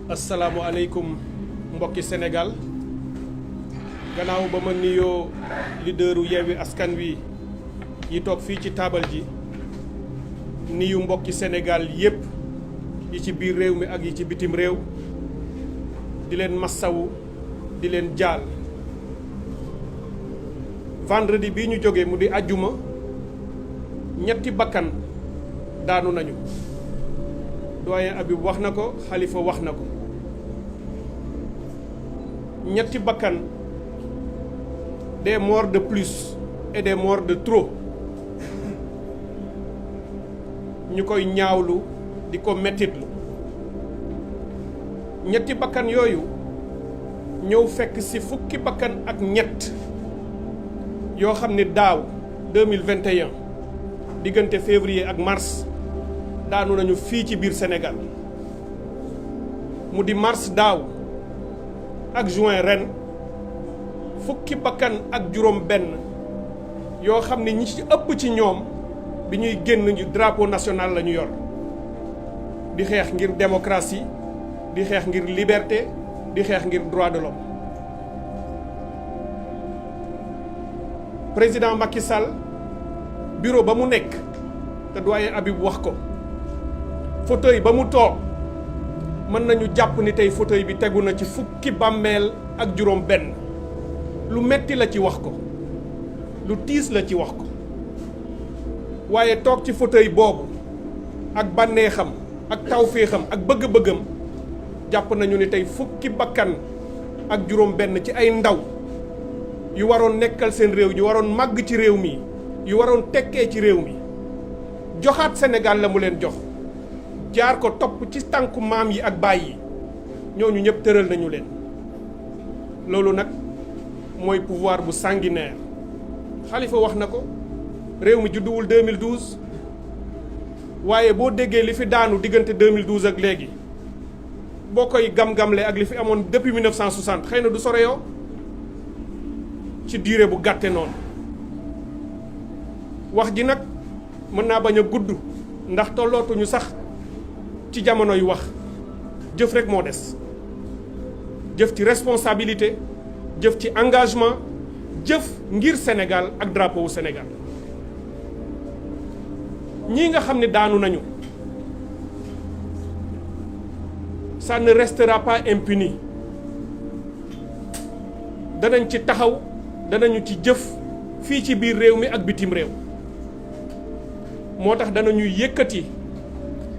asalaamualeykum mbokki Sénégal gannaaw ba ma nuyoo leaderu Yewwi Askan Wi yi toog fii ci taabal ji nuyu mbokki Sénégal yépp yi ci biir réew mi ak yi ci bitim réew di leen massawu di leen jaal vendredi bii ñu jógee mu di ajjuma ñetti bakkan daanu nañu doyen Habib wax na ko Khalifa wax na ko ñetti bakkan des morts de plus et des morts de trop ñu koy ñaawlu di ko mettitlu ñetti bakkan yooyu ñëw fekk ci fukki bakkan ak ñett yoo xam ne daaw 2021 diggante février ak mars daanu nañu fii ci biir Sénégal mu di mars daaw ak juin ren fukki bakkan ak juróom benn yoo xam ne ñi ci ëpp ci ñoom bi ñuy génn ñu drapeau national la ñu yor di xeex ngir démocratie di xeex ngir liberté di xeex ngir droit de l'homme président Macky Sall bureau ba mu nekk te doyen Habib wax ko fauteuil ba mu toog mën nañu jàpp ni tey fauteuil bi tegu na ci fukki bàmmeel ak juróom benn lu metti la ci wax ko lu tiis la ci wax ko waaye toog ci fauteuil boobu ak bànneexam ak tawféexam ak bëgg-bëggam jàpp nañu ni tey fukki bakkan ak juróom benn ci ay ndaw yu waroon nekkal seen réew yu waroon màgg ci réew mi yu waroon tekkee ci réew mi joxaat Sénégal la mu leen jox jaar ko topp ci tànku maam yi ak baay yi ñooñu ñëpp tëral nañu leen loolu nag mooy pouvoir bu sanguinaire Khalifa wax na ko réew mi judduwul 2012 waaye boo déggee li fi daanu diggante 2012 ak léegi boo koy gam-gamle ak li fi amoon depuis 1960 xëy na du sore yoo ci durée bu gàtte noonu wax ji nag mën naa bañ a gudd ndax tollootuñu sax ci jamono yu wax jëf rek moo des jëf ci responsabilité jëf ci engagement jëf ngir Sénégal ak drapeau wu Sénégal ñii nga xam ne daanu nañu ça ne restera pas impuni danañ ci taxaw danañu ci jëf fii ci biir réew mi ak bitim réew moo tax danañu yëkkati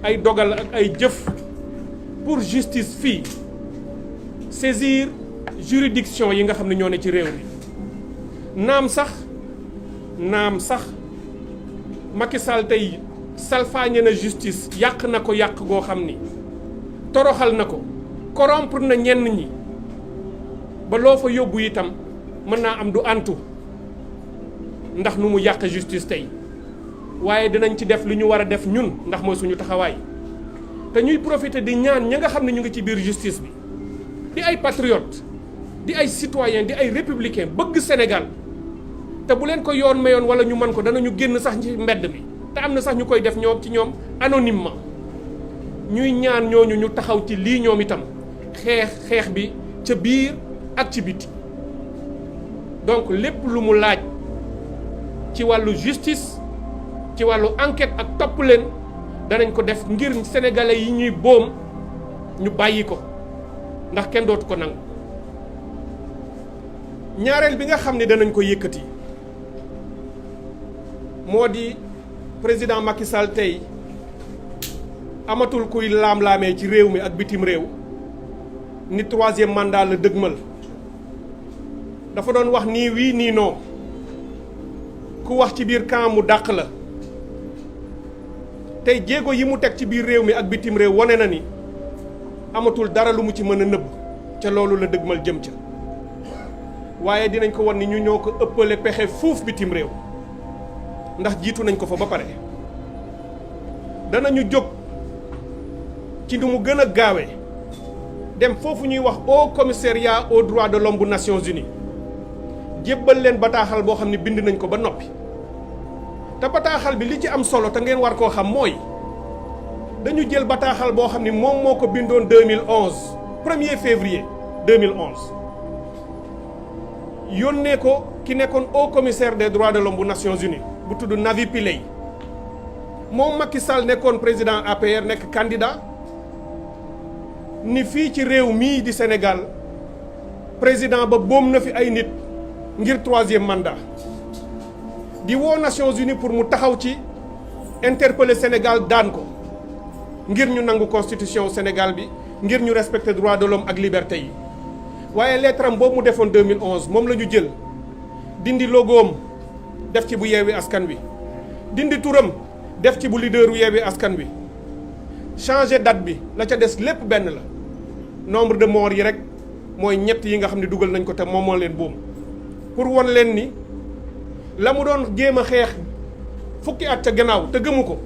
ay dogal ak ay jëf pour justice fii saisir juridiction yi nga xam ne ñoo ne ci réew mi naam sax Macky Sall tey salfaañe na justice yàq na ko yàq goo xam ni toroxal na ko corrompre na ñenn ñi ba loo fa yóbbu itam mën naa am du antu ndax nu mu yàq justice tey waaye dinañ ci def li ñu war a def ñun ndax mooy suñu taxawaay te ñuy profiter di ñaan ña nga xam ne ñu ngi ci biir justice bi di ay patriotes di ay citoyens di ay républicains bëgg Sénégal te bu leen ko yoon mayoon wala ñu mën ko danañu génn sax ci mbedd mi te am na sax ñu koy def ñoom ci ñoom anonymement ñuy ñaan ñooñu ñu taxaw ci lii ñoom itam xeex bi ca biir ak ci biti donc lépp lu mu laaj ci wàllu justice ci wàllu enquête ak topp leen danañ ko def ngir sénégalais yi ñuy boom ñu bàyyi ko ndax kenn dootu ko nangu ñaareel bi nga xam ne danañ ko yëkkati moo di président Macky Sall tey amatul kuy laam-laamee ci réew mi ak bitim réew ni troisième mandat la dëgmal dafa doon wax nii wii nii non ku wax ci biir camp mu dàq la tey jéego yi mu teg ci biir réew mi ak bitim réew wane na ni amatul dara lu mu ci mën a nëbb ca loolu la dëgmal jëm ca waaye dinañ ko wan ni ñu ñoo ko ëppale pexe fuuf bitim réew ndax jiitu nañ ko fa ba pare danañu jóg ci nu mu gën a gaawee dem foofu ñuy wax Haut Commissariat aux droits de l'homme bu Nations Unies jébbal leen bataaxal boo xam ne bind nañ ko ba noppi te bataaxal bi li ci am solo te ngeen war koo xam mooy dañu jël bataaxal boo xam ni moom moo ko bindoon 2011 1er février 2011 yónnee ko ki nekkoon haut commissaire des droits de l'homme bu Nations Unies bu tudd Navi Pillay moom Macky Sall nekkoon président APR nekk candidat ni fii ci réew mii di Sénégal président ba boom na fi ay nit ngir 3e mandat di woo Nations Unies pour mu taxaw ci interpeller Sénégal daan ko ngir ñu nangu constitution Sénégal bi ngir ñu respecter droits de l'homme ak liberté yi waaye lettre am boobu mu defoon 2011 moom la ñu jël dindi logoom def ci bu Yewwi Askan Wi dindi turam def ci bu leaderu Yewwi Askan Wi changer date bi la ca des lépp benn la nombre de morts yi rek mooy ñett yi nga xam ne dugal nañ ko te moom moo leen boom pour won leen ni la mu doon jéem a xeex fukki at ca gannaaw te gëmu ko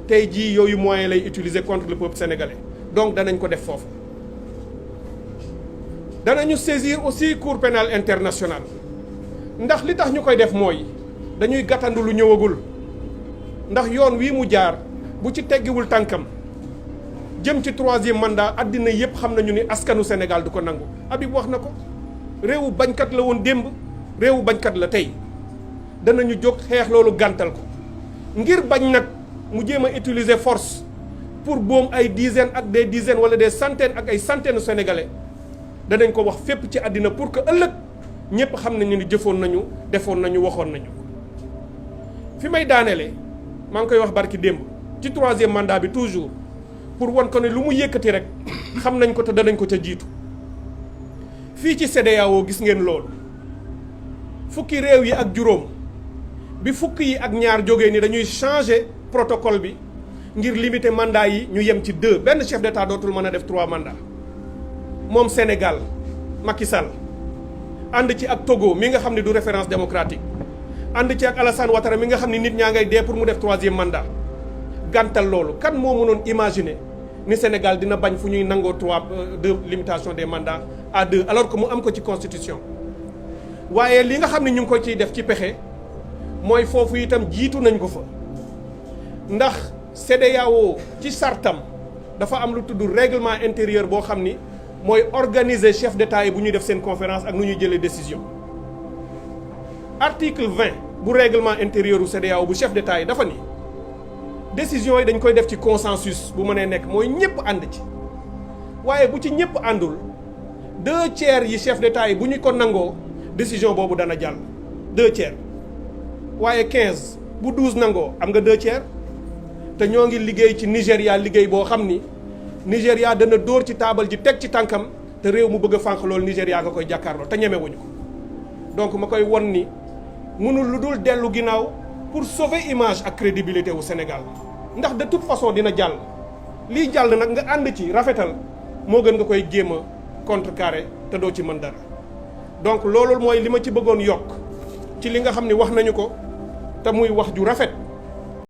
tey jii yooyu moyen lay utiliser contre le peuple sénégalais donc danañ ko def foofu. danañu saisir aussi cour pénale internationale ndax li tax ñu koy def mooy dañuy gàttandu lu ñëwagul ndax yoon wii mu jaar bu ci teggiwul tànkam jëm ci 3e mandat àddina yépp xam nañu ni askanu Sénégal du ko nangu. Habib wax na ko réewu bañkat la woon démb réewu bañkat la tey danañu jóg xeex loolu gàntal ko ngir bañ nag mu jéem a utiliser force pour boom ay dizaines ak des dizaines wala des centaines ak ay centaines sénégalais danañ ko wax fépp ci àddina pour que ëllëg ñëpp xam nañu ni jëfoon nañu defoon nañu waxoon nañu. fi may daaneele maa ngi koy wax barki démb ci 3e mandat bi toujours pour wan ko ne lu mu yëkkati rek xam nañ ko te danañ ko ca jiitu. fii ci CEDEAO gis ngeen loolu fukki réew yi ak juróom bi fukki yi ak ñaar jógee ni dañuy changer protocole bi ngir limiter mandat yi ñu yem ci 2 benn chef d'état dootul mën a def 3 mandats moom Sénégal Macky Sall ànd ci ak Togo mi nga xam ne du référence démocratique ànd ci ak Alassane Ouattara mi nga xam ne nit ñaa ngay dee pour mu def 3e mandat gàntal loolu kan moo mënoon imaginer ni Sénégal dina bañ fu ñuy nangoo 2 limitation des mandats à 2 alors que mu am ko ci constitution. waaye li nga xam ne ñu ngi ko ciy def ci pexe mooy foofu itam jiitu nañ ko fa ndax CEDEAO ci sartam dafa am lu tudd règlement intérieur boo xam ni mooy organiser chef d'État yi bu ñuy def seen conférence ak nu ñuy jëlee décision. article 20 bu règlement intérieur u CEDEAO bu chef d'État yi dafa ni décision yi dañ koy def ci consensus bu mënee nekk mooy ñëpp ànd ci waaye bu ci ñëpp àndul 2/3 yi chef d'État yi bu ñu ko nangoo décision boobu dana jàll 2/3 waaye 15 bu 12 nangoo am nga 2/3 te ñoo ngi liggéey ci Nigéria liggéey boo xam ni Nigéria dana dóor ci taabal ji teg ci tànkam te réew mu bëgg a fànq loolu Nigéria nga koy jàkkaarloo te ñemewuñu ko donc ma koy won ni mënul lu dul dellu ginnaaw pour sauver image ak crédibilité wu Sénégal ndax de toute façon dina jàll lii jàll nag nga ànd ci rafetal moo gën nga koy jéem a contrecarrer te doo ci mën dara donc loolu mooy li ma ci bëggoon yokk ci li nga xam ni wax nañu ko te muy wax ju rafet